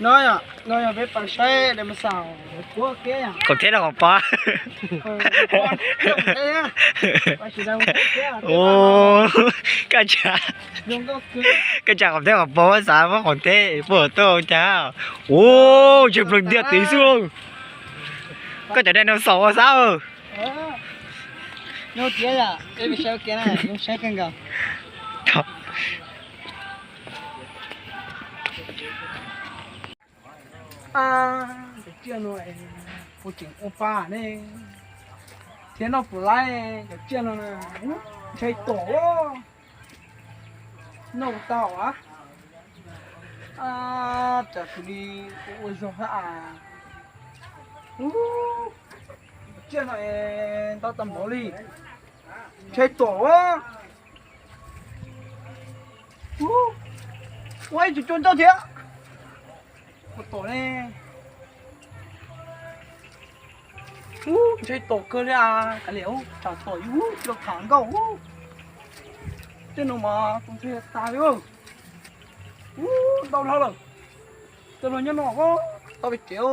No yog, no yog peb pais saib dinosaur, qaum teb rau qaum pov. Koj tsa, koj tsa qaum teb qaum pov xav muab qaum teb puag tuaj ua cas. Ua, ntshe plees ntiag tid xwb. Koj cov dinosaur ua xab. Cov tsiaj no puas tseem ua pa ne, thiab noj puas laib cov tsiaj no na. Ntshai tom, noj tau a. Tsam xws li ua zog hab as. Tsiaj no ntau tag npaum li, ntshai tom. Ua ib tug cua ncauj thiab. Ua tom ne. Ub, ntshai tom kawg li as, kav liam, tsam tom yus tsis tau tham nkauj. Tej no mas tus ntshai tas li. Ub, ntau dhau lawm. Coj luag nyob no tau pem tsev.